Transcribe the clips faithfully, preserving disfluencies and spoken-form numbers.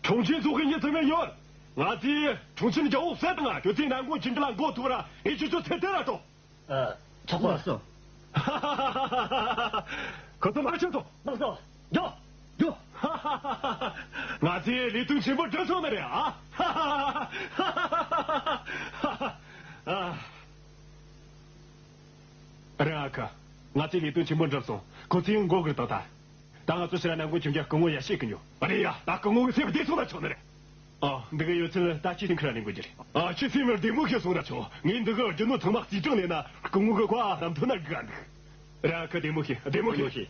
ཁྱུང་ཆེན་ཚོགས་ཀྱི་མྱི་ཚང་མས་ཡོད། ང་ཚོས་ཁྱུང་ཆེན་རྒྱལ་པོ་བསད་དང་ཁྱོད་ཚོས་ནན་གོང་ཅི་འདྲ་ལ་མགོ་ཐུག་ར་ངས་ཁྱོད་ཚོ་ཚེ་ཐར་ར་ཏོ། ཚོགས་པ། ཁོ་ཚོ་མ་ཆོད་དོ། ལགས་སོ། མགྱོགས། མགྱོགས། ང་ཚོས་ལས་དོན་ཆེན་པོ་འགྲུབ་སོང་ནི་རེད་ཨ། རེད་ཨ་ཁུ། ང་ཚོས་ལས་དོན་ཆེན་པོ་འགྲུབ་སོང་། ཁོ་ཚོས་མགོ་སྒུར་དང་ད། ད་ང་ཚོ་ཕྱིར་ནན་གོང་ཁྱིམ་རྒྱ་སྐུ་ངོ་ཡ་ཤེས་ཀྱི་འགྱོ། རེད་ཡ། ད་སྐུ་ངོ་གི་སེམས་བདེ་སོང་ན་ཆོག་ནི་རེད། ཨ། འདི་ག་ཡོད་ཚད་ད་ཅི་སེམས་ཁྲལ་ལེན་དགོས་ཀྱི་རེད། ཨ། ཁྱེད་སེམས་བདེ་མོ་ཞིག་སོང་ན་ཆོག། ངས་འདི་ག་རྒྱུ་ནོར་ཚང་མ་རྩིས་གྲངས་ལེན་ན་སྐུ་ངོ་གི་བཀའ་ལམ་ཐོན་ན་དགའ་འདུག། རེད་ཨ་ཁུ། བདེ་མོ་ཞིག། བདེ་མོ་ཞིག།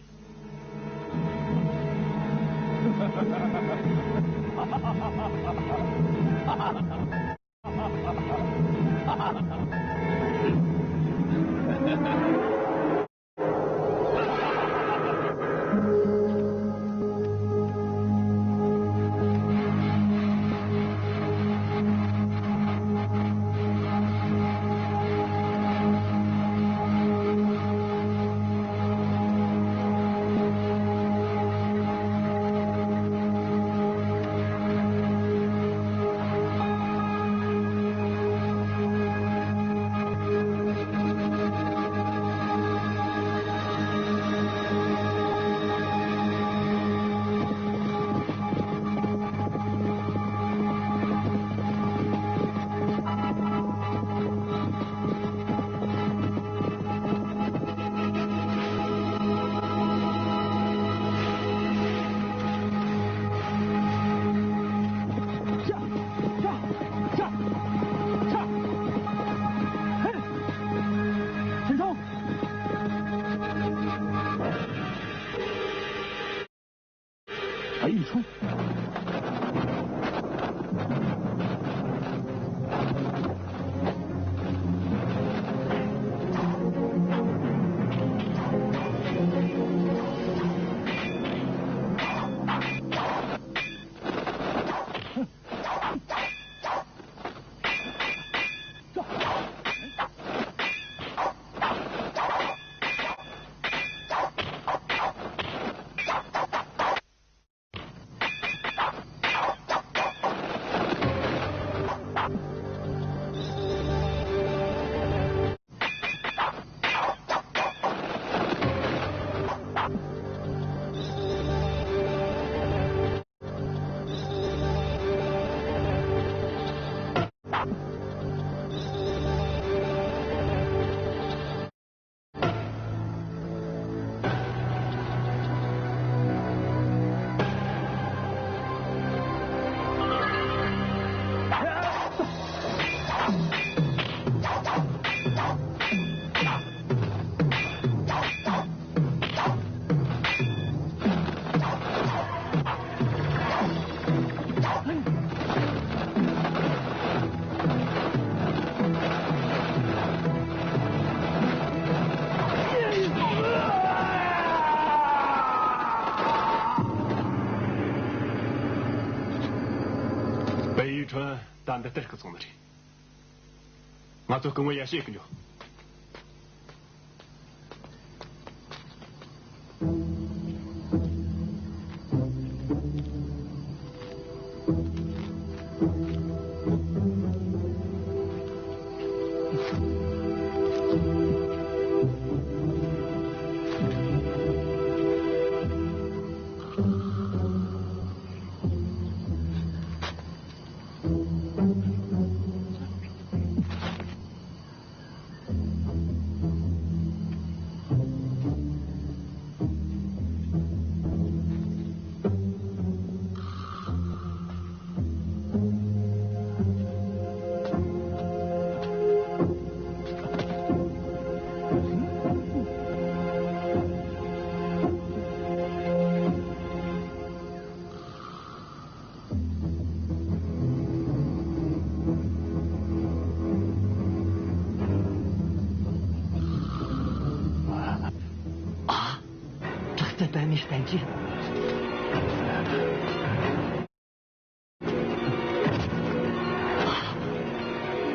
པེ་ཡི་ཁྲོན་ད་འདི་ལྟར་སྐུ་སོང་ནི་རེད། ང་ཚོ་སྐུ་ངོ་ཡ་ཤེས་ཀྱི་འགྱོ། ཨ། དྲག་རྩལ་པད་མའི་སྤུན་གྱིས།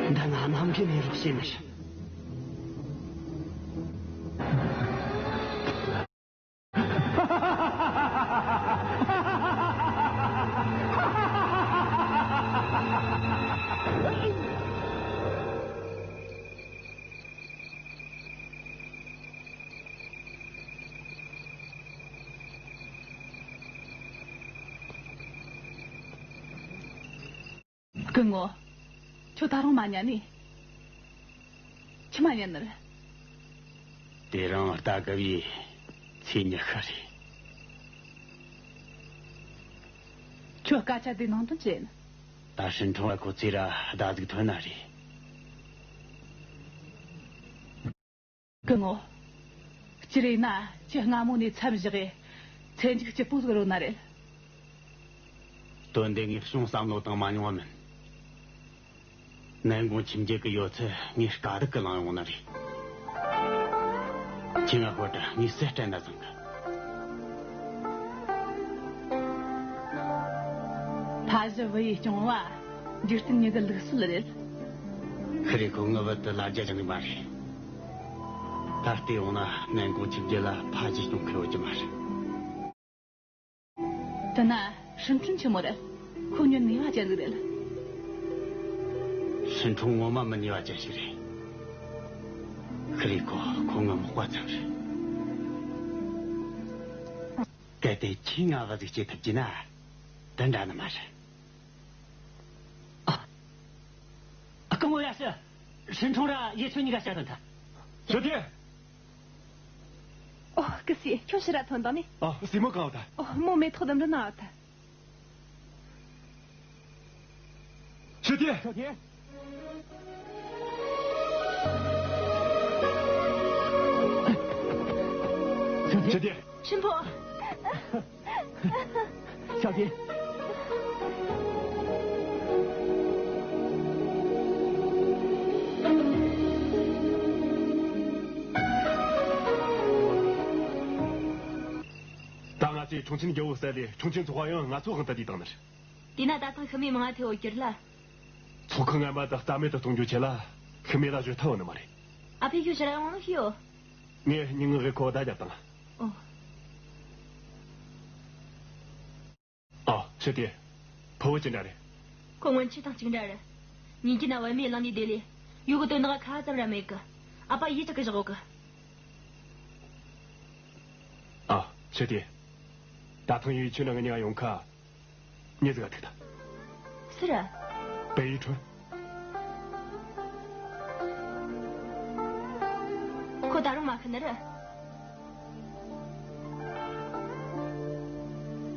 འདི་ང་རྣམ་འགྲེལ་མེད་རོགས་བྱས་ནི་རེད། སྐུ་ངོ། ཁྱོད་ད་རུང་མ་ཉལ་ནི། ཆི་མ་ཉལ་ནི་རེད། དེ་རིང་ལྟ་གི་བའི་ཚེས་ཉི་ཤུ་རེད། ཁྱོད་སྐད་ཆ་དེ་ནང་དོན་ཅི་ཡིན། ད་ཧྲིན་ཁྲུང་ལ་ཁོ་ཚེ་ར་ཟླ་ཟིག་ཐོན་ན་རེད། སྐུ་ངོ། སྤྱིར་ཡིན་ན་ཁྱེད་སྔ་མོ་ནས་མཚམས་བཞག་གི་ཚེ་མཇུག་སྐྱིད་པོ་ཟིག་རོལ་ན་རེད། དོན་འདི་ངས་བྱུང་བསམ་བློ་བཏང་མ་མྱོང་བ་མིན། ནན་གུང་ཁྱིམ་རྒྱུད་ཀྱི་ཡོད་ཚད་ངས་དཀའ་སྡུག་གིས་བླངས་ཡོང་ནི་རེད། ཁྱེད་ང་ཤོད་དྲ་ངས་སུ་སྤྲད་ན་བཟང་གི། ཕ་གཞིས་བུ་ཡིས་སྐྱོང་བ་འཇིག་རྟེན་མྱི་གི་ལུགས་སྲོལ་རེད། ཁི་རེ་ཁོ་ངའི་བུ་དེ་ལ་རྒྱ་ཅང་གི་མ་རེད། ད་བལྟས་ཡོང་ན་ནན་གུང་ཁྱིམ་རྒྱུད་ལ་ཕ་གཞིས་སྐྱོང་མཁན་ཡོད་རྒྱུ་མ་རེད། དེ་ན་ཧྲིན་ཁྲུན་ཆི་མོ་རེད། ཁོ་ཉོན་ནུས་པ་ཅན་ཟིག་རེད། ཧྲིན་ཁྲུན་ངོ་མ་མི་ནུས་པ་ཅན་ཞིག་རེད། ཁི་རེ་ཁོ་ཁོ་ངའི་མག་པ་ཙམ་རེད། གལ་ཏེ་ཁྱེད་ང་བུ་ཟིག་སྐྱེ་ཐུབ་རྒྱུ་ན་དེ་འདྲ་ནི་མ་རེད། ཨ། སྐུ་ངོ་ཡ་ཤི། ཧྲིན་ཁྲུང་ར་ཡེ་ཆོན་གཉིས་ཀ་བཤད་དོན་ཐ། ཞོ་ཏི། ཨོ། སྐུ་སྲས། ཁྱོད་ཕྱིར་ར་ཐོན་དང་ནི། ཨ། སྲས་མོ་གང་བ་ད། ཨོ། མོ་མེ་ཏོག་ལྡུམ་ར་ན་བ་ད། ཞོ་ཏི། ཞོ་ཏི། ཞོ་ཏི། ཧྲིན་ཕོ། ཞོ་ཏི། ད་ང་ཚོས་ཁྲུང་ཆིན་རྒྱལ་པོ་བསད་ལས་ཁྲུང་ཆིན་ཚོགས་པ་ཡང་ང་ཚོ་དབང་དུ་བསྡུས་བཏང་ནི་རེད། དེས་ན་ད་ཐེངས་ཤི་མོའི་མིང་ང་ཐེ་བོ་གྱུར་ལ། ཚོགས་ཁང་ངན་པ་དག་རྩ་མེད་དུ་གཏོང་རྒྱུའི་ཆེད་ལ་ཤི་མོ་ལ་བྱོལ་ཐབས་ཡོད་ནི་མ་རེད། ཨ་ཕས་ཁྱོད་ཕྱིར་ར་ཡོང་ནོ་ཤེས་ཡོད། ངས་སྙིང་ངག་གིས་ཁོ་བརྡ་བརྒྱབ་བཏང་། ཨོ། ཨ། ཞོ་ཏི། ཕུ་བོ་ཅི་འདྲ་རེད། ཁོ་སྔོན་ཆད་དང་གཅིག་འདྲ་རེད། ཉིན་རྒྱུན་ན་བུད་མེད་བླངས་ནས་བསྡད་ལས། ཡུལ་གི་དོན་དག་ཁ་ཙམ་ར་མེད་གི། ཨ་ཕ་ཡིད་དྲག་གི་བཞག་གི། ཨ། ཞོ་ཏི། ད་ཐེངས་ཡེ་ཆོན་ང་གཉིས་ཀ་ཡོང་ཁ། མྱི་ཟིག་ག་ཐུག་ད། སུ་ར། པེ་ཡི་ཁྲོན། ཁོ་ད་རུང་མ་ཤི་ནི་རེད།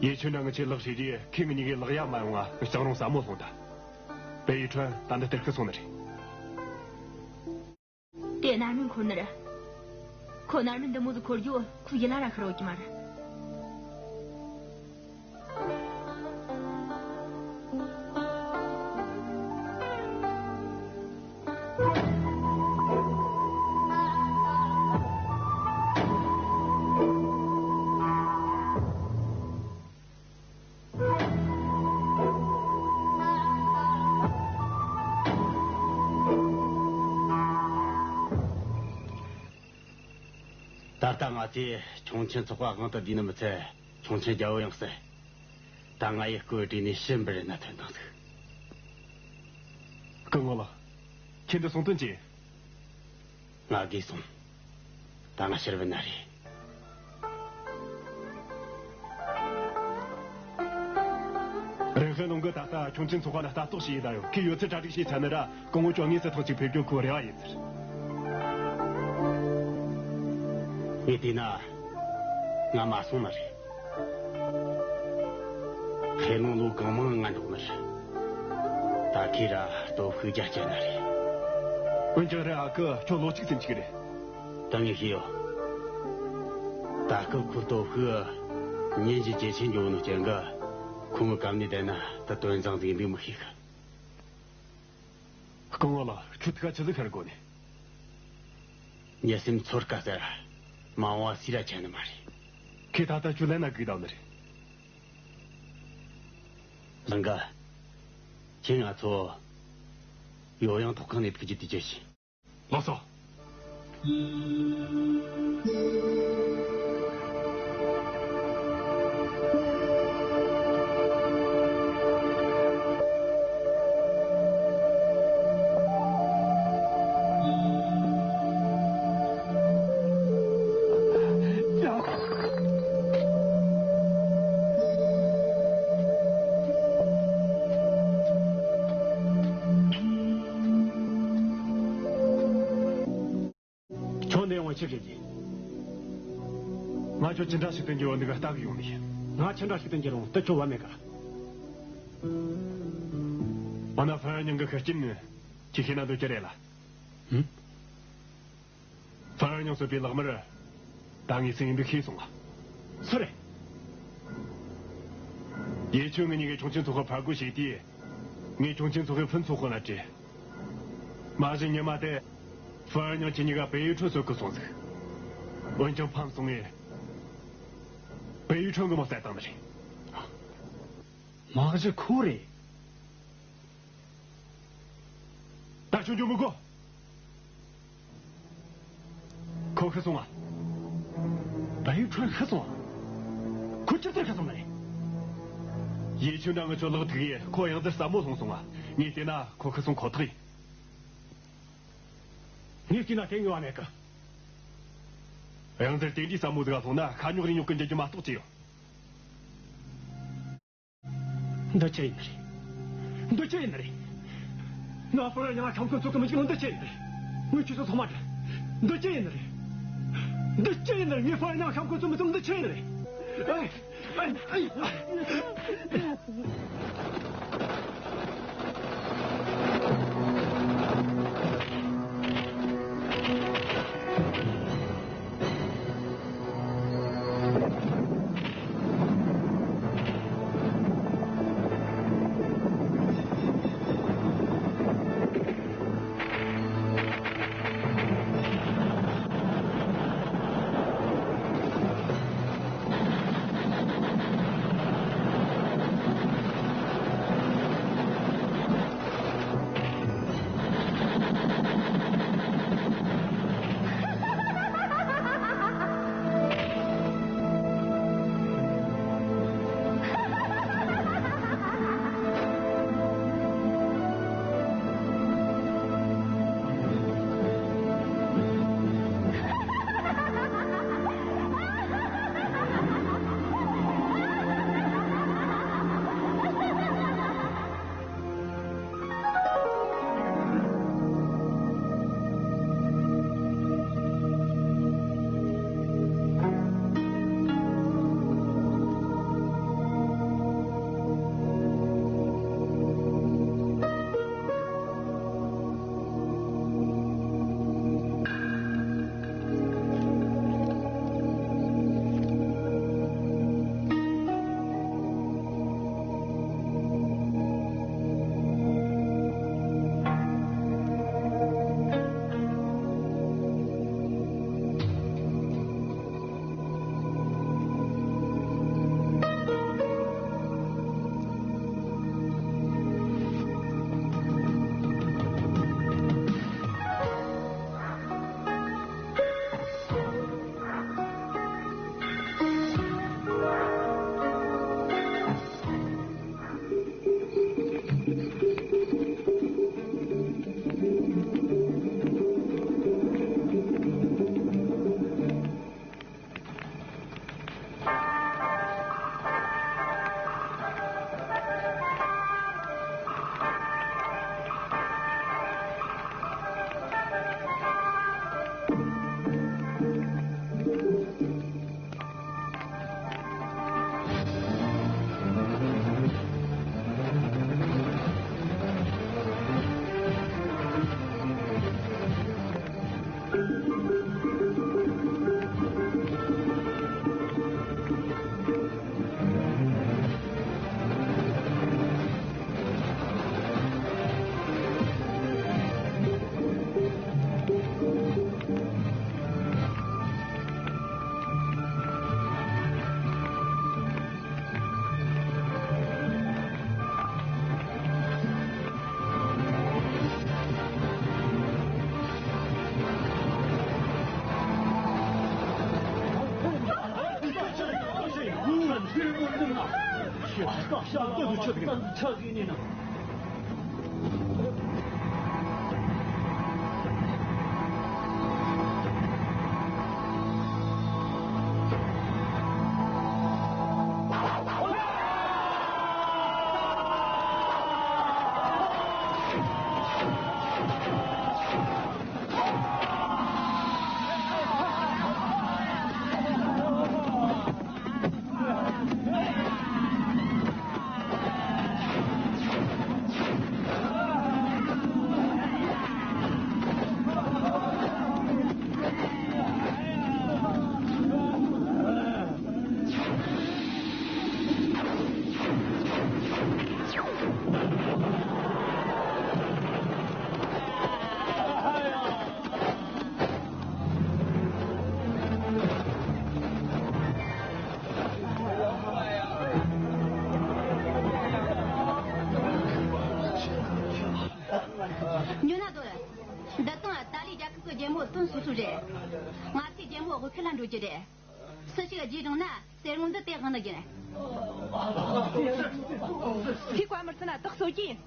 ཡེ་ཆོན་ང་ཆེ་ལག་ཤེས་རེད། ཁོ་ང་གཉིས་ཀའི་ལག་ཡ་མ་ཡོང་ང་། ལྕང་རོང་ཟབ་མོ་ལྷུང་ད། པེ་ཡི་ཁྲོན་ད་འདི་སྟེར་ཁུ་སོང་ནི་རེད། དེ་རྣར་མེད་འཁོར་ནི་རེད། ཁོ་རྣར་མེད་འདི་མོ་ཟིག་འཁོར་རྒྱུ་ཁོ་ཡིད་ལ་ར་ཤི་རོ་གི་མ་རེད། ད་ལྟ་ང་ཚོས་ཁྲུང་ཆིན་ཚོགས་པ་དབང་དུ་བསྡུས་ནི་མི་ཚད། ཁྲུང་ཆིན་རྒྱལ་པོ་ཡང་བསད། ད་ང་ཡི་སྐུ་བྲིས་ནས་ཕྱིར་འབུད་རེ་ན་ཐོན་དང་ཟིག་སྐུ་ངོ་ལགས། ཁྱེད་འདི་གསུང་དོན་ཅི། ང་རྒས་སོང་། ད་ང་ཕྱིར་བུད་ན་རེད། རིན་ཧེ་ལུང་གིས་ད་ལྟ་ཁྲུང་ཆིན་ཚོགས་པ་ལ་ལྟ་རྟོག་བྱས་ཡིན་ད་ཡོད། ཁོས་ཡོད་ཚད་གྲ་སྒྲིག་བྱས་ཚར་ནི་ར། སྐུ་ངོ་ཁྱོད་དངོས་སུ་ཐེངས་གཅིག་ཕེབས་རྒྱུ་ཁོའི་རེ་བ་ཡིན་ཟེར། ངས་བལྟས་ན་ང་མ་སོང་ནི་རེད། ཧེ་ལུང་ལོ་གང་མང་ང་འགྲོགས་ནི་རེད། ད་ཁོས་ར་སྟོབས་ཤུགས་རྒྱ་བསྐྱེད་ནི་རེད། འོན་ཀྱང་རེད། ཨ་ཁུ་ཁྱོད་ལོ་གཅིག་ཙམ་གཅིག་རེད། ད་ངས་ཤེས་ཡོད། ད་སྐབས་ཁོའི་སྟོབས་ཤུགས་ཉིན་བཞིན་ཇེ་ཆེར་འགྲོ་ནོ་རྐྱེན་གྱིས། ཁོ་མོའི་གམ་ནས་བསྡད་ན་ད་དོན་བཟང་ཟིག་འདུག་མི་ཤེས་གི། སྐུ་ངོ་ལགས། ཁྱོད་ཐུགས་ཁ་ཆི་ཟིག་ཤོར་གོ་ནི། མྱི་སེམས་ཚོར་དཀའ་ཟེར། མ་འོངས་པ་སུས་ར་ཆ་ནི་མ་རེད། ཁོས་ད་ལྟ་ཁྱོད་ལན་ན་སྒུག་བསྡད་ནི་རེད། ལགས་འགའ། ཁྱེད་ང་ཚོ་ཡོ་ཡང་ཐོག་ཁང་ནས་ཐུག་རྒྱུ་དེ་བྱོས་ཤིག་ལགས་སོ། ཅི་རེད་ཀྱི། ང་ཁྱོད་ཅི་འདྲ་ཞིག་ཏུ་འགྱུར་བ་འདུག་ལྟ་གི་ཡོང་ནི་ཡིན། ང་ཅི་འདྲ་ཞིག་ཏུ་འགྱུར་རུང་དུ་ཁྱོད་བ་མེད་ག། འོ་ན་ཧྥ་ཡ་ཉང་གི་ཤི་རྐྱེན་ནི་ཁྱེད་ཤེས་ན་འདོད་ཀྱི་རེད་ལ། ཧུམ། ཧྥ་ཡ་ཉང་གསོད་པའི་ལག་དམར་ད་ངའི་སེམས་འདི་ཤེས་སོང་ང་། སུ་རེད། ཡེ་ཆུ་ངེད་གཉིས་ཀྱི་ཁྱུང་ཆེན་ཚོགས་ཁག་ཕར་རྒོལ་བྱས་དུས། ངས་ཁྱུང་ཆེན་ཚོགས་ཁའི་ཕུན་ཚོགས་ཁོ་ན་དྲིས། མ་གཞི་ཉི་མ་དེ། ཧྥུ་ཨན་ཉང་ཁྱེད་གཉིས་ཀ་པེ་ཡུ་ཁྲོན་གསོད་གི་སོང་ཟིག་འོན་ཀྱང་ཕམ་སོང་ངས། པེ་ཡུ་ཁྲོན་གི་མོ་བསད་བཏང་ནི་རེད། མ་གཞི་ཁོ་རེད། ད་ཆུང་ཆུང་མི་དགོ། ཁོ་ཤི་སོང་ང་། བལ་ཡུལ་ཁྲོན་ཤི་སོང་ང་། ཁོ་ཅི་ལྟར་ཤི་སོང་ནི་རེད། ཡེ་ཆུང་འདྲ་ངི་ཆོ་ལག་ཐུག་ཡས་ཁོ་ཡང་དེར་ཟབ་མོ་ལྷུང་སོང་ང་། ངས་བལྟས་ན་ཁོ་ཤི་སོང་ཁོ་ཐག་ཡིན། ངས་བལྟས་ན་དེ་ངེས་པ་མེད་གི། ཡང་དེར་དེ་འདྲའི་ཟབ་མོ་ཟིག་ལ་ལྷུང་ན་ཁ་རྙོག་རེ་རྙོག་གི་འཇུག་རྒྱུ་མ་གཏོགས་ཅི་ཡོད། འདི་ཅི་ཡིན་ནི་རེད། འདི་ཅི་ཡིན་ནི་རེད། ང་ཧྥུ་རན་ཉང་ཤམ་ཁོན་ཚོགས་ཀྱི་མི་ཅིག་ལ་འདི་ཅི་ཡིན་ནི་རེད། ངས་ཁྱོད་ཚོ་ཚང་མ་དྲན། འདི་ཅི་ཡིན་ནི་རེད། འདི་ཅི་ཡིན་ནི་རེད། ངས་ཧྥུ་རན་ཉང་ཤམ་ཁོན་ཚོགས་མི་ཚོ་འདི་ཅི་ཡིན་ནི་རེད། ཨེ། ཨེ། ཨེ། ཁུ་ལ་འགྲོ་རྒྱུ་རེད། སུ་ཞིག་རྗེས་འབྲང་ན་གསེར་དངུལ་འདི་དེ་དབང་ནི་ཡིན། ཁོས་བཀའ་མི་སྲིད་ན་བདག་གསོད་རྒྱུ་ཡིན།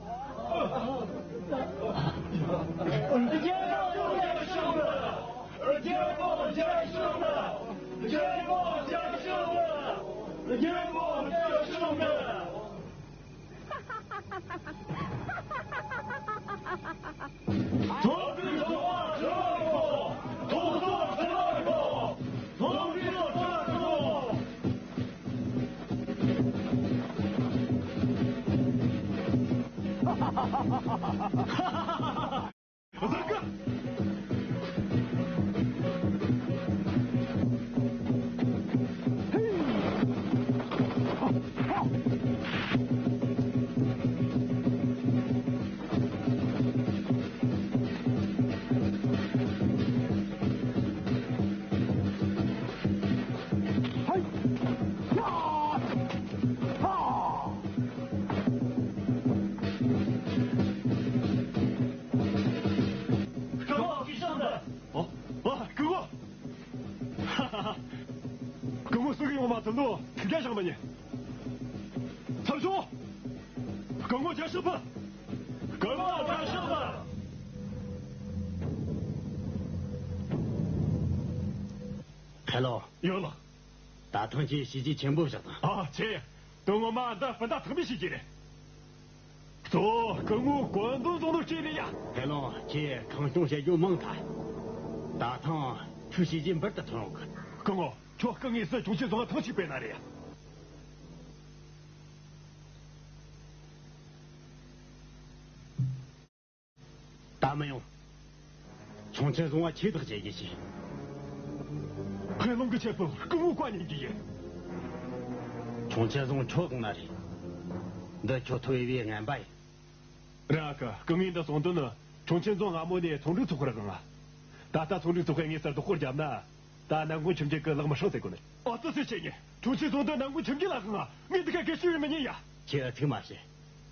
སྐུ་ངོ། ཨ། ཨ། སྐུ་ངོ། ཧ་ཧ་ཧ། སྐུ་ངོ་སུ་གིས་ཡོང་མ་ཐུབ་ནོ་ཐུགས་རྒྱལ་བཞེངས་མི་ཉན། ཚབ་ཤོག། སྐུ་ངོ་རྒྱལ་ཤོག་པ། སྐུ་ངོ་རྒྱལ་ཤོག་པ། ཁ་ལོ། ཡོད་ལགས། ད་ཐེངས་ཀྱི་བྱས་རྗེས་ཆེན་པོ་བཞག་དང་། ཨ། ཆེ། དོན་ངོ་མ་འདི་སྤུན་ཟླ་ཐོག་མའི་བྱས་རྗེས་རེད། གཙོ་བོ་སྐུ་ངོ་བཀོད་འདོམས་བཟུང་ནོ་ཅི་རེད་ཡ། ཧེ་ལོ། ཁྱེད་གང་བྱུང་བཤད་རྒྱུ་མང་ཐལ། ད་ཐེངས་ཁྱོད་བྱས་རྗེས་འབུར་དུ་ཐོན་ཡོང་གི། སྐུ་ངོ། ཁྱོད་སྐུ་ངོའི་སྲིད་ཁྱུང་ཆེན་རྫོང་ཐེངས་གཅིག་སྤེལ་ན་རེད་ཡ། ད་མི་ཡོང་། ཁྱུང་ཆེན་རྫོང་བ་ཆེ་བདག་བྱེད་ཀྱི་ཞིག། ཧེ་ལོ་གི་ཆེད་དུ་སྐུ་ངོ་བཀའ་ཉན་གྱི་ཡིན། ཁྱུང་ཆེན་རྫོང་ཁྱོད་དགོངས་ན་རེད། འདི་ཁྱོད་ཐོབ་འོས་པའི་ངན་པ་ཡིན། རེད་ཨ་ཁུ། སྐུ་ངོས་འདི་གསུངས་དོན་ནི་ཁྱུང་ཆེན་རྫོང་སྔ་མོ་ནས་ཚོང་འབྲེལ་ཚོགས་པར་དབང་ང་། ད་ལྟ་ཚོང་འབྲེལ་ཚོགས་པས་ངའི་སར་རྡོག་སྐོར་བརྒྱབ་ན། ད་ནམ་མཁོ་ཁྱིམ་རྒྱུད་ཀྱི་ལག་མི་སྲིང་ཟེར་གོ་ནི། ཨོ་ཙི་སི་ཆེ་ཉེ། ཁྱུང་ཆེན་རྫོང་འདི་ནམ་མཁོ་ཁྱིམ་རྒྱུད་ལ་དབང་ང་། ངས་འདི་ག་སྐད་ཆ་ཡོད་མི་ཉན་ཡ། ཁྱེད་ཨུ་ཚུགས་མ་བྱེད།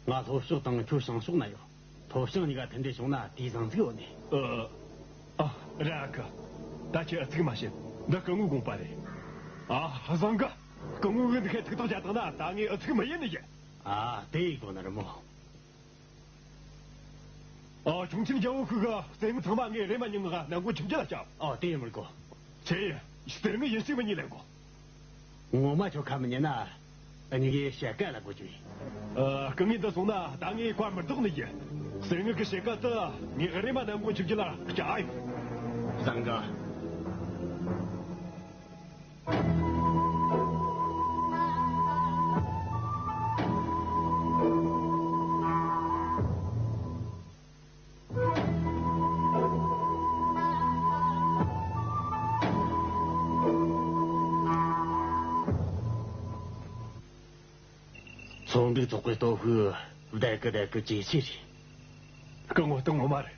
ང་ལྷོ་ཕྱོགས་དང་ཁྱོད་བྱང་ཕྱོགས་ན་ཡོད། ལྷོ་བྱང་གཉིས་ཀ་མཐུན་འབྲེལ་བྱུང་ན་དེའི་བཟང་ཚིག་ཡོད་ནི། ཨ། ཨ། རེད་ཨ་ཁུ། ད་ཁྱེད་ཨུ་ཚུགས་མ་བྱེད། འདི་སྐུ་ངོའི་དགོངས་པ་རེད། ཨ། བཟང་གི། སྐུ་ངོ་གིས་འདི་ག་ཐུགས་ཐག་བཅད་བཏང་ན་ད་ངས་ཨུ་ཚུགས་མི་ཡེད་ནི་ཡིན། ཨ། དེ་ཡིན་དགོས་ནི་རེད་མོ། ཨ། ཁྱུང་ཆེན་རྒྱལ་པོ་ཁོས་གསེར་དངུལ་ཚང་མ་ངའི་རེ་མ་ཉིན་ང་ནམ་མཁོ་ཁྱིམ་རྒྱུད་ལ་བསྐྱབས། ཨོ། དེ་ཡིན་མི་དགོས། ཆེ་ཡིན། གསེར་དངུལ་ཡིན་གཅིག་མིན་གཉིས་ལེན་དགོས། ངོ་མ་ཁྱོད་ཁ་མི་ཉན་ན། འུ་གཉིས་ཀས་ཕྱེད་ཀ་ལ་དགོས་རྒྱུ་ཡིན། ཨ། སྐུ་ངོས་འདི་གསུངས་ན་ད་ངས་བཀའ་མི་ལྡོག་ནི་ཡིན། གསེར་དངུལ་གྱི་ཕྱེད་ཀ་དེ་ངའི་རེ་མ་ནམ་མཁོ་ཁྱིམ་རྒྱུད་ལ་བསྐྱལ་ཡོད། བཟང་གི། ཚོང་འབྲེལ་ཚོགས་པའི་སྟོབས་ཤུགས་བདེ་གི་བདེ་གི་ཇེ་ཆེ་རེད། སྐུ་ངོ་དེ་ངོ་མ་རེད།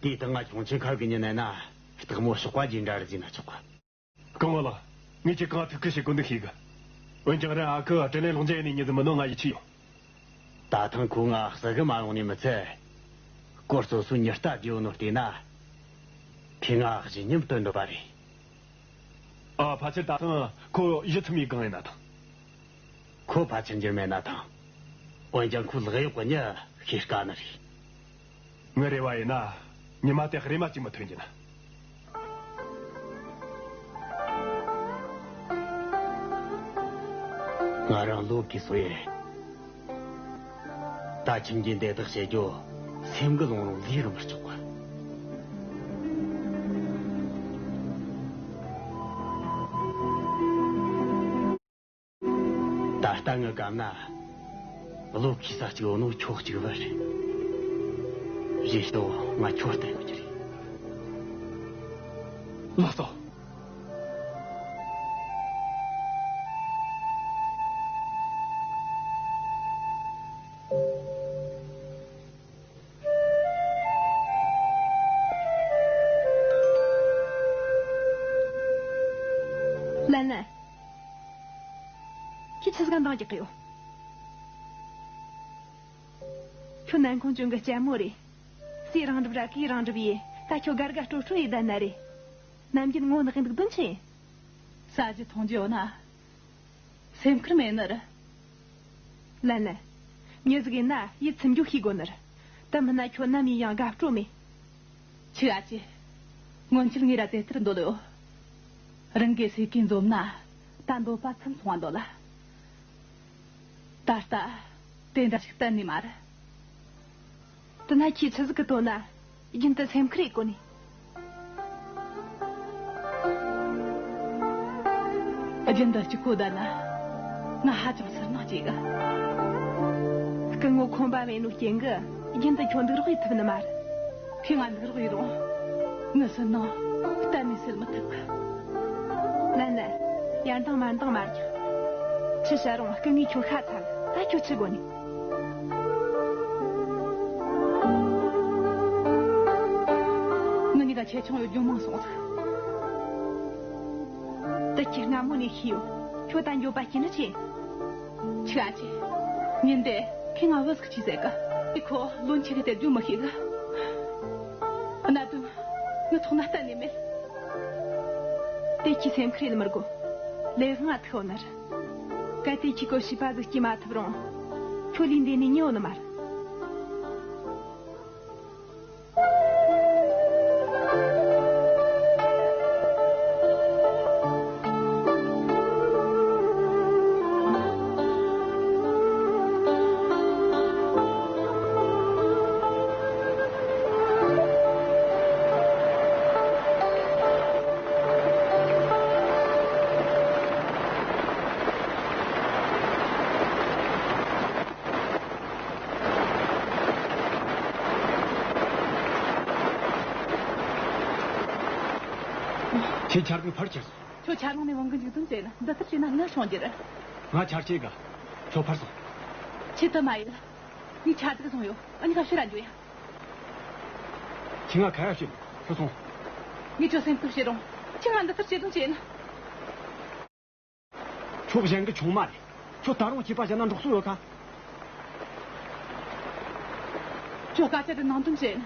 དེ་དང་ང་ཁྱུང་ཆེན་ཁ་གི་ཉིན་ནས་ན་སྟག་མོ་ཞོགས་པ་རྗེས་འདྲ་རེད་ཟེར་ན་ཆོག་ག། སྐུ་ངོ་ལགས། ངས་ཁྱེད་གང་ཐུགས་ཁུར་བྱེད་དགོས་འདུག་ཤེས་གི། འོན་ཀྱང་རེད་ཨ་ཁུ་དྲིན་ལན་ལོག་འཇལ་ཡས་ནས་ཉིན་ཟིན་མི་ནོ་ང་ཡིད་ཆེས་ཡོང་། ད་ཐེངས་ཁོས་ང་བསུ་གི་མ་ཡོང་ནས་མི་ཚད། སྐོར་སོ་སོའི་མྱི་ལྟ་རྒྱུ་ཡོད་ནོ་བལྟས་ན། ཁོས་ང་གཞི་ཉམས་སྟོན་འདོད་པ་རེད། ཨ། ཕལ་ཆེར་ད་ཐེངས་ཁོ་ཡིད་ཚིམ་ཡས་གང་ཡིན་ན་ཐང་། ཁོ་ཕལ་ཆེར་འགྱུར་མེད་ན་ཐང་། འོན་ཀྱང་ཁོའི་ལག་གཡོག་གི་མྱི་ཤེས་དཀའ་ནི་རེད། ངའི་རེ་བ་ཡིན་ན། ཉི་མ་དེ་རེམ་མ་གཅིག་མི་ཐོན་རྒྱུ་ན། ང་རང་ལོ་གིས་སོ་ཡེ། ད་ཁྱིམ་གྱི་འདེད་ཐག་བྱེད་རྒྱུ་སེམས་གི་ལོང་རུང་ལས་རུ་མི་ཆོག་ག། ད་ལྟ་ངའི་གམ་ན་བློ་འཁེལ་ས་གཅིག་ཡོད་ནོ་ཁྱོད་གཅིག་པུ་རེད། རེད་དོ་ང་ཁྱོད་བསྟེན་དགོས་ཀྱི་རེད། ལགས་སོ། ལན་ལན། ཁྱོད་ཆི་ཟིག་འདང་རྒྱག་གི་ཡོད། ཁྱོད་ནན་ཁོང་ཅུང་གི་ལྕམ་མོ་རེད། སུའི་རང་སྒྲུབ་ར་གིའི་རང་སྒྲུབ་ཡེ། ད་ཁྱོད་དགའ་དགའ་སྤྲོ་སྤྲོ་ཡེ་བསྡད་ན་རེད། ནམ་རྒྱུན་ངོ་ནག་འདུག་དོན་ཆེ། ཟ་རྒྱུ་འཐུང་རྒྱུ་ཡོད་ན། སེམས་ཁུར་མེད་ནི་རེད། ལན་ལན། མྱི་ཟིག་ཡིན་ན་ཡིད་ཚིམ་རྒྱུ་ཤེས་དགོས་ནི་རེད། དེ་མིན་ན་ཁྱོད་ནམ་ཡིན་ཡང་དགའ་སྤྲོ་མེད། ཆི་ཨ་ཅེ། སྔོན་ཆད་ངས་ར་དེ་ལྟར་འདོད་ཡོད། རང་གི་སེ་ཀིན་འཛོམས་ན། ད་འདོད་པ་ཚིམ་སོང་བ་འདོད་ལ། ད་ལྟ། དེ་འདྲ་ཞིག་གཏན་ནས་མ་རེད། དེ་ན་ཁྱེད་ཆི་ཟིག་གི་དོན་ན་རྒྱུན་དུ་སེམས་ཁུར་ཡེད་གོ་ནི། རྒྱུན་དུ་གཅིག་པོ་བསྡད་ན་ང་ཧ་ཅང་སུན་སྣང་སྐྱེ་གི། སྐུ་ངོ་ཁོམ་པ་མེད་ནོ་རྐྱེན་གི་རྒྱུན་དུ་ཁྱོད་འདུག་རོགས་ཡེད་ཐུབ་ནི་མ་རེད། ཁྱེད་ང་འདུག་རོགས་ཡེད་རུང་། ངའི་སུན་སྣང་གཏན་ནས་སེལ་མི་ཐུབ་གི། ལན་ལན། ཡར་འདང་མར་འདང་མ་རྒྱག། ཆི་བྱ་རུང་སྐུ་ངོས་ཁྱོད་ཤ་ཚ་གི། ད་ཁྱོད་ཆི་དགོས་ནི། ངེད་གཉིས་ཀ་ཆེ་ཆུང་ཡོད་རྒྱུ་མང་སོང་ཟིག། དེ་ཁྱེད་སྔ་མོ་ནས་ཤེས་ཡོད། ཁྱོད་ད་འགྱོད་པ་སྐྱེ་ནི་ཆེ། ཆི་ཨ་ཅེ། ཉིན་དེ་ཁོས་ང་བུ་ཟིག་གྱིས་ཟེར་གི། ཁོ་བློན་ཆེ་གི་སྟེར་རྒྱུ་མི་ཤེས་གི། གནད་དོན་ངའི་ཐོག་ན་གཏན་ནས་མེད། དེ་ཁྱེད་སེམས་ཁུར་ཡེད་མི་དགོས། ལས་དབང་ང་ཐུག་ཡོད་ནི་རེད། གལ་ཏེ་ཁྱེད་ཀྱིས་བྱིས་པ་ཟིག་སྐྱེས་མ་ཐུབ་རུང་། ཁྱོད་ལས་འདས་ནས་ཉན་ཡོད་ནི་མ་རེད། ཁྱེད་ཆར་གི་ཕར་ཁྱེར་སོང་། ཁྱོད་ཆར་ལུང་ནས་བང་གི་འཇིག་རྟེན་བྱས་ན་འདི་ལྟར་བྱས་ན་ངས་སྲུང་རྒྱུ་རེད། ང་ཆར་ཆེ་གི། ཁྱོད་ཕར་སོང་། ཁྱེད་དུ་མ་ཡིན། ངས་ཆར་གདུགས་བཟུང་ཡོད། ཨ་ནི་ཁ་ཕྱིར་ར་འགྱོ་ཡ། ཁྱེད་ང་ཁ་ཡ་བྱེད། ཁྱོད་སོང་། ངས་ཁྱོད་སེམས་ཁུར་བྱེད་རུང་། ཁྱེད་ང་འདི་ལྟར་བྱེད་དུ་བྱས་ན། ཁྱོད་གཞན་གྱི་ཆུང་མ་རེད། ཁྱོད་ད་རུང་སྐྱེས་པ་གཞན་ན་འགྲོགས་སྲོལ་ཡོད་ཁ། ཁྱོད་སྐད་ཆ་དེ་ནང་དོན་བཤད།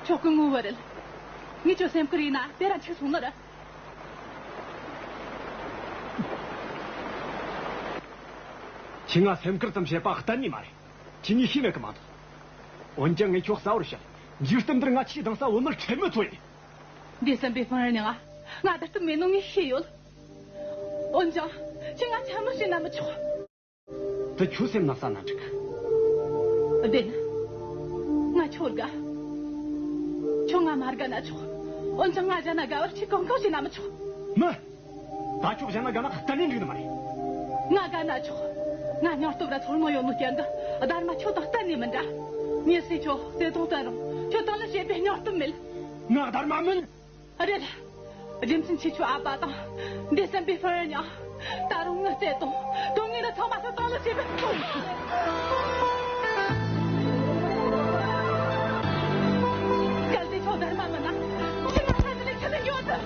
ཁྱོད་སྐུ་ངོ་བོ་རེད། ངས་ཁྱོད་སེམས་ཁུར་ཡིན་ན་དེ་ར་འཆུག་སོང་ནི་རེད། ཁྱེད་ང་སེམས་ཁུར་ཙམ་བྱེད་པ་གཏན་ནས་མ་རེད། ཁྱེད་གཉིས་ཤེས་མེད་གི་མ་གཏོགས། འོན་ཀྱང་ངས་ཁྱོད་གསལ་བོར་བཤད། འཇིག་རྟེན་འདིར་ང་ཆེས་དང་ས་བུད་མེད་ཁྲེལ་མེད་ཚོ་ཡིན། འདས་ཟིན་པའི་ཧྥང་རན་ཉང་ང་བདག་ཏུ་མེད་ནོ་ངས་ཤེས་ཡོད། འོན་ཀྱང་ཁྱེད་ང་འཕྱ་སྨོད་བྱས་ན་མི་ཆོག། དེ་ཁྱོད་སེམས་ན་ས་ན་འགྲིག། བདེན། ང་ཁྱོད་དགའ། ཁྱོད་ང་མ་དགའ་ན་ཆོག། འོན་ཀྱང་ང་གཞན་ན་དགའ་བར་ཁྱེད་གང་གང་བྱས་ན་མི་ཆོག། མི། ད་ཁྱོད་གཞན་ན་དགའ་ན་གཏན་ནས་འགྲིག་ནི་མ་རེད། ང་དགའ་ན་ཆོག། ང་སྙིང་སྟོབས་ར་ཚོར་སྣང་ཡོད་ནོ་རྐྱེན་གྱིས་སྡར་མ་ཁྱོད་དང་གཏན་ནས་མི་འདྲ། ངས་སུས་ཁྱོད་བརྩེ་དུང་བསྟན་རུང་ཁྱོད་དང་ལ་བྱེད་པའི་སྙིང་སྟོབས་མེད། ང་སྡར་མ་མིན། རེད། རྒྱུ་མཚན་ཁྱེད་ཆོའི་ཨ་ཕ་དང་འདས་ཟིན་པའི་ཧྥང་རན་ཉང་ད་རུང་ངའི་བརྩེ་དུང་དོན་དངོས་ལ་ཚང་མ་ཁྱོད་དང་ལ་བྱེད་པའི་གཙོ་བོ། གལ་ཏེ་ཁྱོད་སྡར་མ་མིན་ན་ཁྱེད་ང་ས་ནས་ཁྱེར་ནས་འགྱོ་ཐུབ།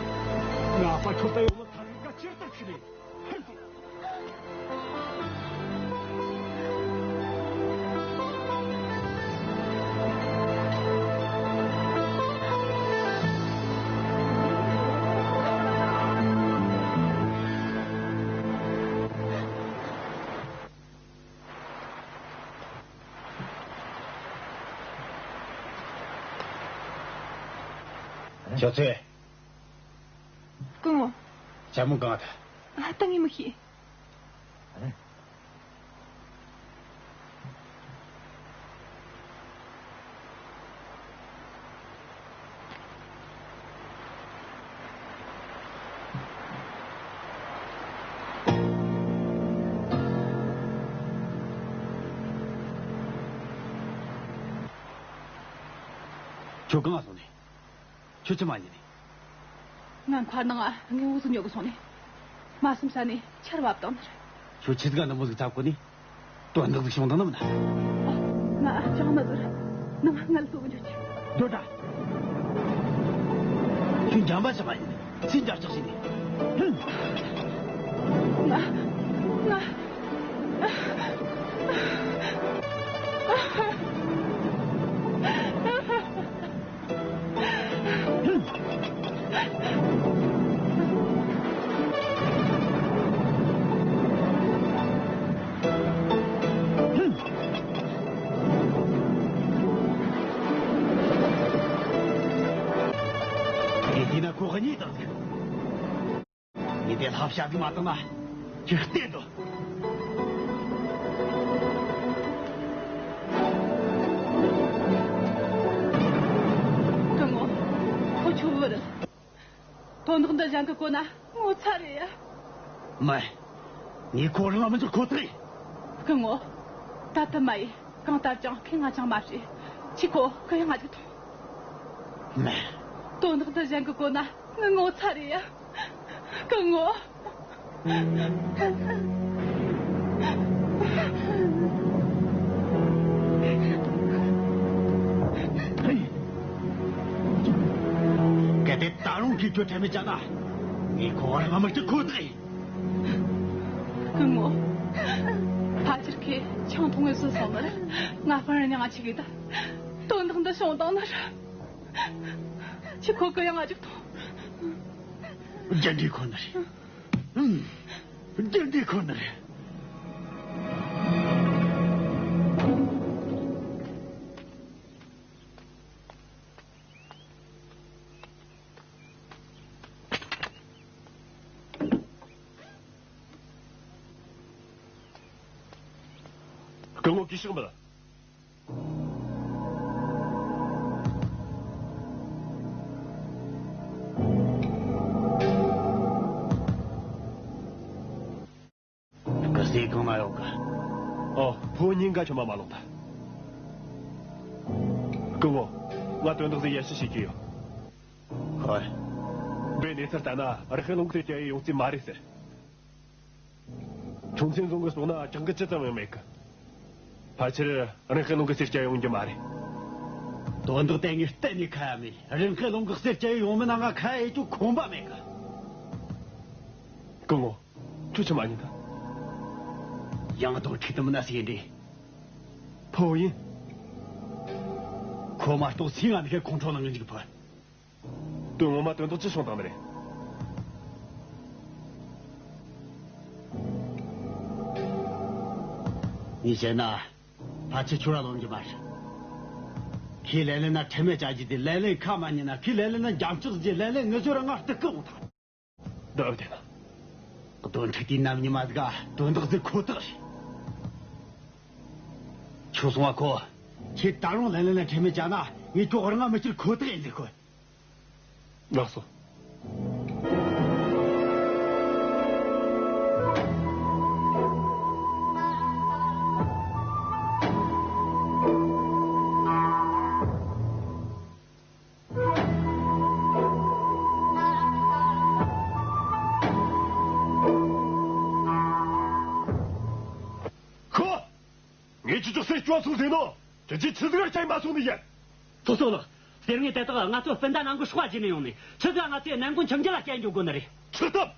ངའི་ཨ་ཕ་ཁྱོད་ལྟ་ཡོང་ན་ཐག་རིང་ག་ཇི་ལྟར་ཆུད་ནས། ཅོ་ཚེ། སྐུ་ངོ། ཞྭ་མོ་གང་ད། ད་ངས་མི་ཤེས། ཁྱོད་གང་ང་སོང་ནས། ཁྱོད་ཅི་མ་ཡིན་ནི། ང་མཁར་ནང་ང་དངོས་པོ་ཟིག་ཉོ་གི་སོང་ནས། མ་བསམ་ས་ནས་ཆར་བབས་བཏང་ནི་རེད། ཁྱོད་ཆི་ཟིག་ག་འདི་མོ་ཟིག་བཙབ་གོ་ནི། དོན་དག་ཟིག་བྱུང་དང་ནམ་ན། ང་ཅང་མི་ཟེར། ནང་ང་ལ་སོ་གི་འཇུག་ཅིག། སྡོད་ད། ཁྱོད་འཇམ་པ་ཅི་མ་ཡིན། སུས་འཇར་ལྕག་བྱས་ནས། ང་། ང་། དེ་ལྷ་བྱ་ཟིག་མ་བཏང་ན་ཁྱོད་བལྟས་འདུག་སྐུ་ངོ། ཁོ་ཆུ་བུར། དོན་དག་འདི་གཞན་གྱིས་གོ་ན་ངོ་ཚ་རེད་ཡ། མ། ངས་ཁོ་རང་ལ་མི་འཇོག་ཁོ་ཐག་ཡིན། སྐུ་ངོ། ད་ལྟ་མ་ཡིན། གང་ལྟར་ཀྱང་ཁོས་ང་ཅང་མ་བྱེད། ཁྱོས་ཁོ་གུ་ཡངས་ང་ཅིག་ཐོངས། མ། དོན་དག་འདི་གཞན་གྱིས་གོ་ན་ངི་ངོ་ཚ་རེད་ཡ། སྐུ་ངོ། གལ་ཏེ་ད་རུང་གིས་ཁྱོད་ཁྲེལ་མེད་བྱས་ན། ངས་ཁོ་བར་ང་མི་སྐྲག་ཁོ་ཐག་ཡིན། སྐུ་ངོ། ཕལ་ཆེར་ཁོས་ཆང་འཐུང་ངེས་བཟོས་སོང་ནི་རེད། ང་ཕར་ཉང་ང་ཆི་གི་ད། དོན་དག་འདི་བྱུང་བཏང་ནི་རེད། ཁྱོས་ཁོ་གུ་ཡངས་ང་ཅིག་ཐོངས། རྒྱུ་འབྲས་ཁོ་ན་རེད། ཨུམ། རྒྱུ་འབྲས་ཁོ་ན་རེད། སྐུ་ངོ་གུས་ཕྱག་འབུལ། སྐུ་སྲས་གང་ན་ཡོད་གི། ཨོ། ཕོ་ཉིན་འགའ་ཆུ་མ་མ་ལོངས་ད། སྐུ་ངོ། ང་དོན་དག་ཟིག་ཡར་ཞུ་བྱེད་ཀྱི་ཡོད། ཧོ། དཔེ་གནས་ཚུལ་ལྟར་ན་རི་ཧེ་ལུང་གི་སེར་སྐྱ་ཡི་ཡོང་རྩིས་མ་རེད་ཟེར། ཁྱུང་ཆེན་རྫོང་གི་སོང་ན་ཅང་གི་ཅི་ཙམ་ཡང་མེད་གི། ཕལ་ཆེར་རིན་ཧེ་ལུང་གི་སེར་སྐྱ་ཡོང་རྒྱུ་མ་རེད། དོན་དག་དེ་ངས་གཏན་ནས་ཁ་ཡ་མེད། རིན་ཧེ་ལུང་གི་སེར་སྐྱ་ཡོང་མིན་ན་ང་ཁ་ཡ་ཡེ་རྒྱུ་ཁོམ་པ་མེད་གི། སྐུ་ངོ། ཁྱོད་ཆི་མ་ཉན་ད། ཡང་དང་ཁྲིག་ཏུ་མི་ན་ཟིག་ཡིན་འདྲི། ཕོ་ཡིན། ཁོ་མ་གཏོགས་སུའང་ང་འདི་གའི་ཁོང་ཁྲོ་ལངས་གི་འཇུག་ཕོད། དོན་ངོ་མ་དོན་དག་ཅི་སོང་བཏང་ནི་རེད། ངས་བཤད་ན། ཕལ་ཆེར་ཁྱོད་ར་ལོན་རྒྱུ་མ་རེད། ཁོས་ལན་ལན་ན་ཁྲེལ་མེད་བྱ་རྒྱུ་དེ་ལན་ལན་ཁ་མ་ཉན་ན། ཁོས་ལན་ལན་ན་འགྱམ་ལྕག་ཟེར་རྒྱུ། ལན་ལན་ངུ་ཟོ་ར་ང་སྟག་གི་འོང་ཐལ། འདི་ཨ་བདེན་ན། གདོན་ཁྲིག་དེའི་ནམ་ཉི་མ་ཟིག་ག་དོན་དག་ཟིག་ཁོ་ཐག་རེད། ཁྱོད་སོང་བ་ཁོ། ཁྱེད་ད་རུང་ལན་ལན་ན་ཁྲེལ་མེད་བྱས་ན་ངས་ཁྱོད་རང་ང་མི་ཁྱེར་ཁོ་ཐག་ཡིན་ཟེར་ཁོ། ལགས་སོ། ཁོ། ངས་ཁྱེད་ཚོ་སེ་སྐྱོ་སོང་ཟེར་ནོ། ཁྱེད་ཚོས་ཆི་ཟིག་ར་བྱས་མ་སོང་ནི་ཡིན། ཚོགས་གཙོ་ལགས། གསེར་དངུལ་དེ་དག་ང་ཚོ་སྤུན་ཟླ་ནང་གི་སྲོག་བརྗེས་ནས་ཡོང་ནས། ཆི་ཟིག་ང་ཚོས་ནན་གུང་ཁྱིམ་རྒྱུད་ལ་སྐྱེལ་འགྱོ་དགོས་ནི་རེད། ཚུལ་ཐབས།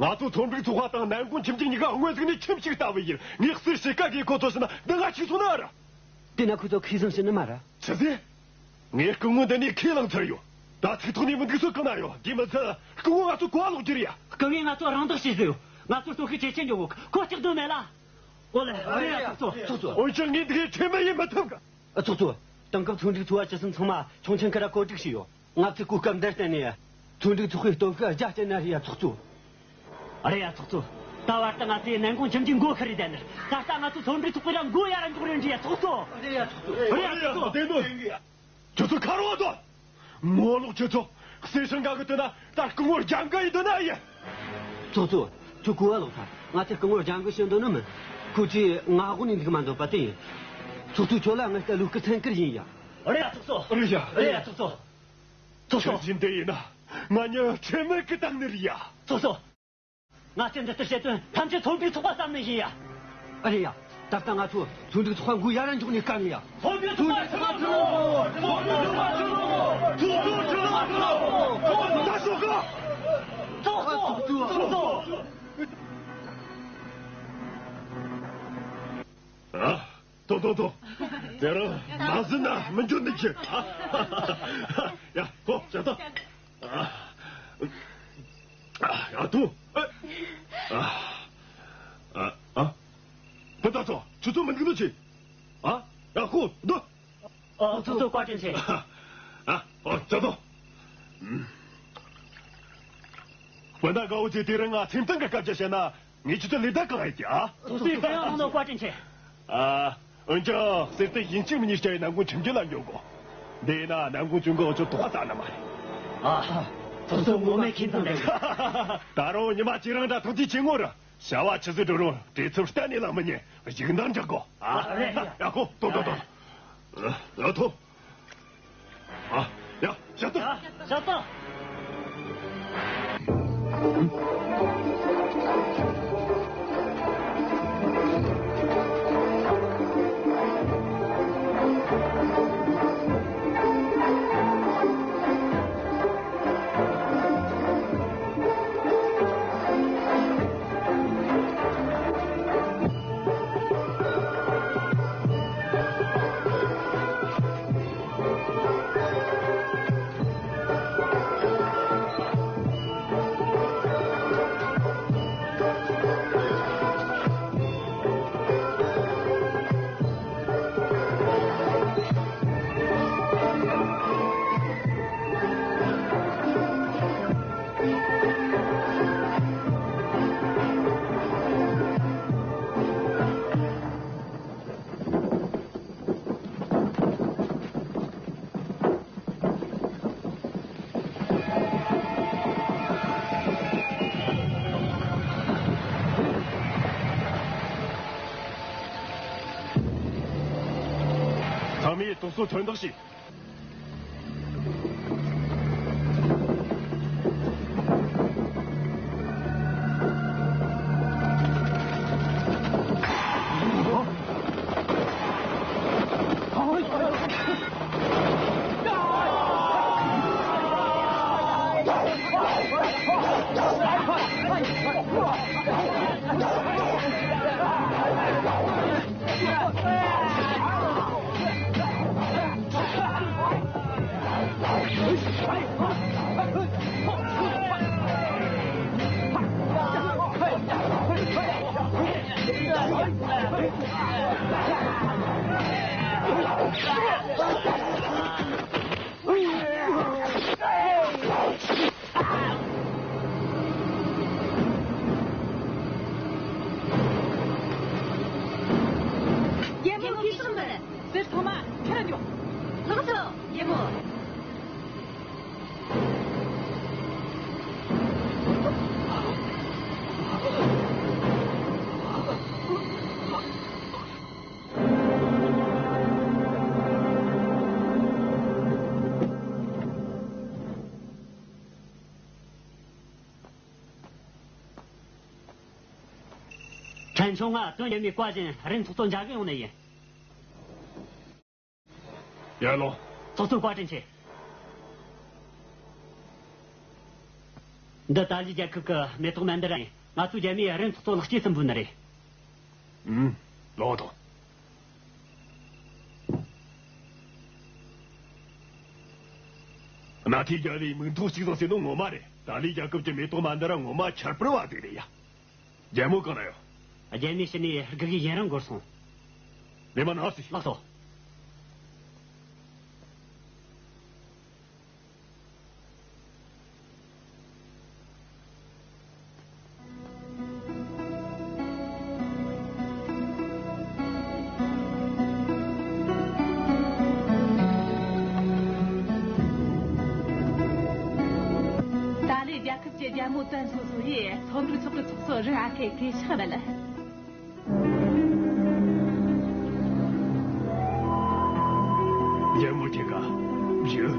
ང་ཚོ་ཚོང་འབྲེལ་ཚོགས་པ་དང་ནན་གུང་ཁྱིམ་རྒྱུད་གཉིས་ཀ་སྔོན་ཟིག་ནས་ཁྱིམ་གཅིག་ལྟ་བུ་ཡིན། ངས་གསེར་ཕྱེད་ཀ་གི་ཁོ་ཚོ་བྱིན་ན་འདི་ང་ཁྱེར་སོང་ན་ར། དེ་ན་ཁོ་ཚོ་ཁོས་བཟུང་ཕྱིན་ནི་མ་ར། ཆི་ཟེར། ངས་སྐུ་ངོ་འདི་ནས་ཁས་བླངས་ཚར་ཡོད། ད་ཚིག་ཐོག་ནས་མི་འདུག་སོ་གང་ན་ཡོད། དེ་མི་ཚད་སྐུ་ངོ་ང་ཚོ་གོ་བ་ལོག་རྒྱུ་རེད་ཡ། སྐུ་ངོས་ང་ཚོ་རང་བདག་བྱས་ཟེར་ཡོད། ང་ཚོ་གཏོར་བཤིག་ཇེ་ཆེར་འགྲོ་གི། ཁོ་སྐྲག་དོན་མེད་ལ། ཨོ་ལེ། ཨོ་ལེ་ཡ། ཚོགས་གཙོ། ཚོགས་གཙོ། འོན་ཀྱང་ངས་འདི་གའི་ཁྲེལ་མེད་ཡེ་མི་ཐུབ་གི། ཨ། ཚོགས་གཙོ། དེང་སྐབས་ཚོང་འབྲེལ་ཚོགས་པ་ཇི་སྲིད་ཚང་མ་ཁྱུང་ཆེན་ཁི་ར་བཀོད་སྒྲིག་བྱས་ཡོད། ང་ཚོས་གོ་སྐབས་འདིར་བརྟེན་ནས་ཚོང་འབྲེལ་ཚོགས་པའི་སྟོབས་ཤུགས་རྒྱ་བསྐྱེད་ན་རེད་ཡ། ཚོགས་གཙོ། རེད་ཡ། ཚོགས་གཙོ། ད་བར་དུ་ང་ཚོས་ནན་གུང་ཁྱིམ་རྒྱུད་མགོ་ཁུར་རེ་བསྡད་ནི་རེད། ད་ལྟ་ང་ཚོ་ཚོང་འབྲེལ་ཚོགས་པའི་ར་མགོ་ཡར་ར་འཇོག་རེ་འདྲི་ཡ། ཚོགས་གཙོ། རེད་ཡ། ཚོགས་གཙོ། རེད་ཡ། ཚོགས་གཙོ། ཁྱོད་ཚོ་ཁ་རོག་ཏུ། ངོ་ལོག་ཁྱོད་ཚོ། གསེར་ཤིང་འགའ་གི་དོན་ན་ད་སྐུ་ངོ་རྒྱང་ག་ཡི་དོན་ན་ཡིན། ཚོགས་གཙོ། ཁྱོད་གོ་བ་ལོག་ཐལ། ང་ཚོས་སྐུ་ངོ་རྒྱང་ག་བྱེད་འདོད་ནི་མིན། ཁོ་ཚོས་ང་དབུགས་ནས་འདུག་མ་འདོད་པ་དེ་ཡིན། ཚོགས་གཙོ། ཁྱོད་ལ་ངས་ལྟ་ལུགས་ཀྱི་སེམས་ཁུར་ཡིན་ཡ། རེད་ཡ། ཚོགས་གཙོ། རེད་ཡ། རེད་ཡ། ཚོགས་གཙོ། ཚོགས་གཙོ། ཁྱོད་ཀྱིས་འདི་ཡིན་ན་ང་གཉིས་ཁྲེལ་མེད་ཀྱི་བཏང་ནི་རེད་ཡ། ཚོགས་གཙོ། ང་ཚོས་འདི་ལྟར་བྱེད་དོན་ཐམས་ཅད་ཚོང་འབྲེལ་ཚོགས་པ་བསམ་ནི་ཡིན་ཡ། ཨ་རེད་ཡ། ད་ལྟ་ང་ཚོ་ཚོང་འབྲེལ་ཚོགས་པ་མགོ་ཡར་ར་འཇོག་ནས་བཀག་ནི་ཡ། ཚོང་འབྲེལ་ཚོགས་པ་ཕྱིར་ལོག་ཤོག་ཚོང་འབྲེལ་ཚོགས་པ་ཕྱིར་ལོག་ཤོག་ཚོགས་གཙོ་ཕྱིར་ལོག་ཤོག་ཚོགས་གཙོ། ཚོགས་གཙོ། ཚོགས་གཙོ། ཨ། ཐོ་ཐོ་ཐོ། དེ་རིང་མ་ཟིན་ན་མི་འཇོན་ནི་ཆེ། ཡ། ཧོ། ཇ་ཐོ། ཨ། ཨ། ཐུ། ཨ། ཨ། ཨ། བུ་ད་ཚོ་ཆུ་ཚོད་མི་འདུག་ནི་ཆེ། ཨ། ཡ། ཧོ། འདུག་ཨ། ཚོགས་གཙོ་བཀའ་དྲིན་ཆེ། ཨ། ཨ། ཇ་ཐོ། སྤུན་ཟླ་དགའ་བོ་ཚོས་དེ་རིང་ང་སེམས་གཏམ་གྱི་སྐད་ཆ་བཤད་ན་ངས་ཁྱེད་ཚོ་ལེ་བདའ་གང་ཡིན་གྱི་ཨ། སོ་སོའི་དཔེ་ཡང་ནང་དུ་བཀའ་དྲིན་ཆེ། ཨ། འོན་ཀྱང་གསེར་རྟ་ཡིན་གཅིག་མིན་གཉིས་སྐྱ་ཡི་ནམ་གུང་ཁྱིམ་རྒྱུད་ལ་འགྱོ་དགོ། འདི་ཡིན་ན་ནམ་གུང་ཅུང་གི་འུ་ཚོ་དོགས་པ་ཟ་ནི་མ་རེད། ཨ། ཁྱོད་ཚོ་ངོ་མས་མཁྱེན་ཙམ་རེད། ད་རུང་ཉི་མ་གཅིག་རང་འདྲ་ཐུགས་རྗེ་ཆེ་ངོ་ར། བྱ་བ་ཆི་ཟིག་འགྲོ་རུང་བྲེལ་འཚུབ་གཏན་ནས་ལ་མི་ཉན། གཞུག་མདའ་འཇག་དགོ། ཨ། རེད། ཡ་ཁོ་ཏོ་ཏོ་ཏོ། ཡ་ཐོ། ཨ། ཡ། ཞབས་ཏོ། ཞབས་ཏོ། ཚང་མས་དུག་སོ་ཐོན་བདག་བྱས། རྒྱལ་མོ་གུས་ཕྱག་འབུལ། གསེར་ཐོག་མ་ཁྱེར་འཇོག་ལགས་སོ། རྒྱལ་མོ། ཕྲན་ཆུང་ང་དོན་ཡོད་མེད་བཀའ་བཞིན་རིན་ཚོགས་གཙོ་མཇལ་གི་ཡོང་ནི་ཡིན། ཡར་ལོངས། ཚོགས་གཙོ་བཀའ་དྲིན་ཆེ། འདི་ཏཱ་ལི་རྒྱལ་ཁབ་ཀྱི་མེ་ཏོག་མན་དི་ར་ཡིན། ང་ཚོའི་རྒྱལ་མོས་རིན་ཚོགས་གཙོ་ལག་སྐྱེས་སུ་འབུལ་ནི་རེད། ཨུམ། ལོག་དང་། གནའ་ཐེ་རྒྱལ་བོས་མིག་མཐོང་གཅིག་བཟང་ཟེར་ནོ་ངོ་མ་རེད། ཏཱ་ལི་རྒྱལ་ཁབ་ཀྱི་མེ་ཏོག་མན་དི་ར་ངོ་མ་ཁྱད་པར་བ་དེ་རེད་ཡ། རྒྱལ་མོ་གང་ན་ཡོད། རྒྱལ་མོའི་ཕྱི་ནས་སྒུག་གི་ཡུན་རིང་འགོར་སོང་། ལེ་མ་ན་སི། ལགས་སོ། ཏཱ་ལའི་རྒྱལ་ཁབ་ཀྱི་རྒྱལ་མོ་ཙན་སུའུ་སུའུ་ཡིས་ཚོགས་འདུའི་ཚོགས་གཙོ་ཚོགས་གཙོ་རི་ཨ་ཁེ་གུས་ཕྱག་འབུལ། རྒྱལ་མོ་ཁྱེད་ཀ་བཞུགས།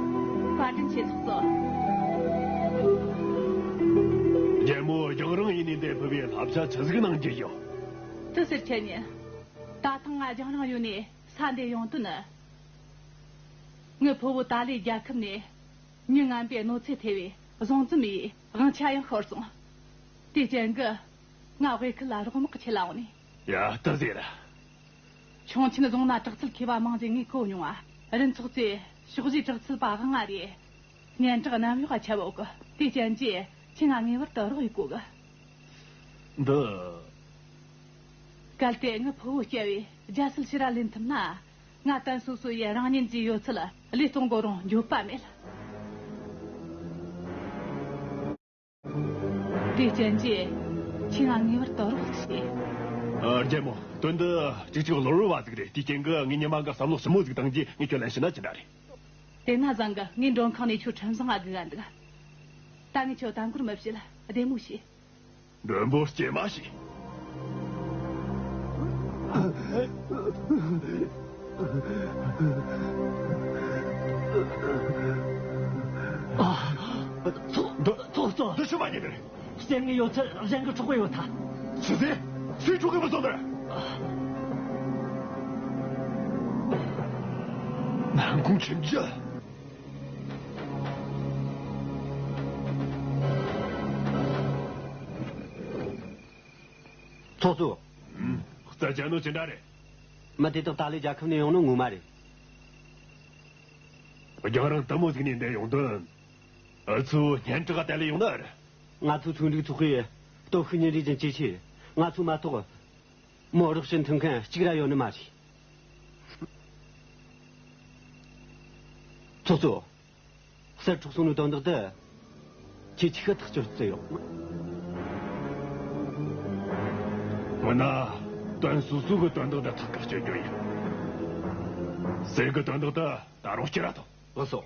བཀའ་དྲིན་ཆེ་ཚོགས་གཙོ། རྒྱལ་མོ་རྒྱང་རིང་ཡུལ་ནས་འདིར་ཕེབས་པའི་བསླབ་བྱ་ཆི་ཟིག་གནང་རྒྱུ་ཡོད། དེ་ཟེར་ཁྱེད་ཉིད། ད་ཐེངས་ང་རྒྱང་རིང་ཡུལ་ནས་ས་འདིར་ཡོང་དོན་ནི། ངའི་ཕུ་བོ་ཏཱ་ལའི་རྒྱལ་ཁབ་ནས་མྱི་ངན་པས་གནོད་འཚེ་ཐེབས་པས་བཟུང་འཛུལ་ཡིས་དབང་ཆ་ཡང་ཤོར་སོང་། དེའི་རྐྱེན་གྱིས་ང་དབུས་ཁུལ་ལ་རོགས་དམག་ཁྱེར་ལ་འོང་ནས། ཡ། ད་ཟེར། ཁྱུང་ཆེན་རྫོང་ན་དྲག་རྩལ་མཁས་པ་མང་ཞིག་ངས་གོ་མྱོང་བ། རིན་ཚོགས་ཚོས་ཕྱོགས་བཞིའི་དྲག་རྩལ་པ་དབང་ང་རེད། སྙན་གྲགས་གནམ་འོག་ཁྱབ་ཡོད་གི། དེའི་རྐྱེན་གྱིས་ཁྱེད་ང་ངེས་པར་དུ་རོགས་ཡེད་དགོས་གི། འདི། གལ་ཏེ་ངའི་ཕུ་བོ་སྐྱ་བོས་རྒྱལ་སྲིད་ཕྱིར་ར་ལེན་ཐུབ་ན། ང་ཏན་སུའུ་སུའུ་ཡིས་རང་ཉིད་ཀྱི་ཡོད་ཚད་བློས་གཏོང་དགོས་རུང་འགྱོད་པ་མེད། དེའི་རྐྱེན་གྱིས་ཁྱེད་ང་ངེས་པར་དུ་རོགས་ཤིག་བྱེད། ཨ། རྒྱལ་མོ། དོན་འདི་གཅིག་གཅིག་བློར་བ་ཟིག་རེད། དེའི་རྐྱེན་གྱིས་ངས་ཉི་མ་འགའ་བསམ་བློ་ཞིབ་མོ་ཟིག་བཏང་རྗེས་ངས་ཁྱོད་ལན་ཞུས་ན་ཅི་འདྲ་རེད། དེ་ན་བཟང་གི། ངས་མགྲོན་ཁང་ནས་ཁྱོད་ཁྲིམས་བཟང་ང་སྒུག་ག་འདུག་ད་ངས་ཁྱོད་དམ་སྐོར་མི་བྱེད་ལ། བདེ་མོ་བྱོས། མགྲོན་པོ་སྐྱེལ་མ་བྱེད། ཨ། ཚོགས། ཚོགས་གཙོ། འདི་ཕྱི་མ་ཉིད་དེ་རེད། གསེར་དངུལ་ཡོད་ཚད་གཞན་གྱིས་འཕྲོག་གི་ཡོད་ད། ཆི་ཟེར། སུས་འཕྲོག་གི་མི་སོང་ནི། ནན་ཀུང་ཁྲིམས་རྒྱུད། ཚོགས་གཙོ། ཨུམ། རྩད་གཅོད་ནོ་ཅི་འདྲ་རེད། མི་དེ་དག་ཏཱ་ལའི་རྒྱལ་ཁབ་ནས་ཡོང་ནོ་ངོ་མ་རེད། རྒྱང་རིང་དུ་མོ་ཟིག་ནས་འདིར་ཡོང་དོན། འུ་ཚོའི་སྙན་གྲགས་དེ་ལས་ཡོང་ནི་རེད། ང་ཚོའི་ཚོགས་འདུའི་ཚོགས་གཙོས་སྟོབས་ཤུགས་ཉིན་རེ་བཞིན་ཇེ་ཆེ། ང་ཚོ་མ་གཏོགས་མོ་རོགས་བྱེད་ཐུབ་མཁན་གཅིག་ར་ཡོད་ནི་མ་རེད། ཚོགས་གཙོ། གསེར་འཕྲོག་སོང་ནོ་དོན་དག་དེ། ཁྱེད་ཆི་གི་ཐག་གཅོད་རྩིས་ཡོད། འོ་ན། དོན་སོ་སོ་གི་དོན་དག་དེ་ཐག་གཅོད་རྒྱུ་ཡིན། གསེར་གི་དོན་དག་དེ་ད་རུང་སྐྱུར་ར་ཐོངས། ལགས་སོ།